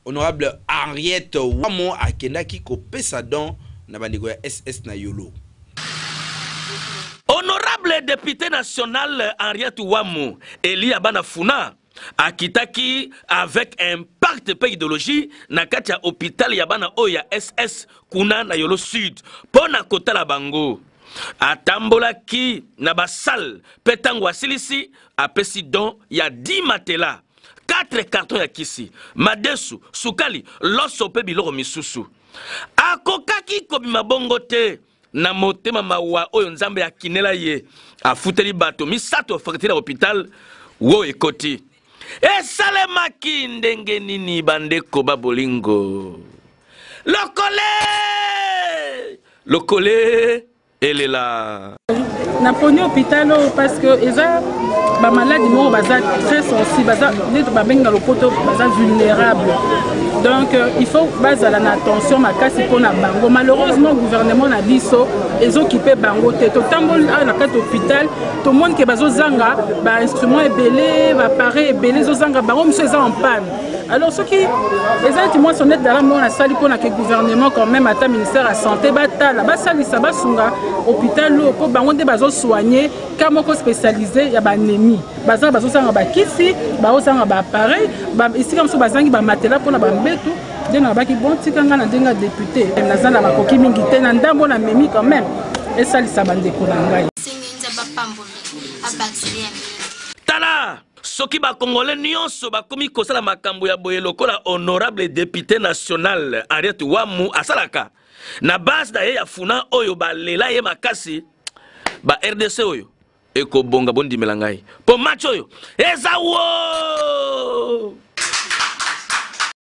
Honorable Henriette Wamo akendaki kopesa don na bandeko ya SS na Yolo. Honorable député national Henriette Wamu, Elia Bana Funa, akitaki avec impact mpe idéologie na kati ya hôpital ya bana oyo ya SS kuna na Yolo Sud mpo na kotala bango. Atambolaki na basale mpe ntango asilisi apesi don ya 10 matelas, 4 carton ya kisi, madesu, sukali, loso mpe biloko misusu. Akokaki kobima bongo te na motema mawa oyo Nzambe akinela ye. Afuteli bato misato facture ya hopital wo ekoti. Esalemaki ndenge nini bandeko ba bolingo? Lokole! Lokole! Elela. Naponi hôpital oyo parce que eza bamaladi moko baza très sensible, baza neti babengi na lopoto baza vulnérable, donc il faut bazala na attention makasi mpona bango. Malheureusement, gouvernement na biso ezokipe bango te. Totamboli awa na kati hôpital, tomoni ke bazozanga bainstrument ebele, baappareil ebele ezozanga bango, mosusu eza en panne. Alors soki eza neti mwa sonnette d'alarme moko nasali mpona ke gouvernement quand même, ata ministère ya santé, batala, basalisa, basunga hôpital oyo, mpo bango nde bazosoigne cas moko spécialisé ya baanémie. Baza bazozanga bakisi, bazozanga baappareil, esika mosusu bazangi bamatela mpona bambetu. Nde nalobaki bon, tika ngai na ndenge ya député, naza na makoki mingi te, na ndambo namemi quand même esalisa bandeko na ngai. Tala, soki bakongole nyonso bakomi kosala makambo ya boye lokola honorable député national Henriette Wamu asalaka na base na ye ya Funa oyo balela ye makasi, ba RDC oyo ekobonga. Bondimela ngai, mpo match oyo eza wo.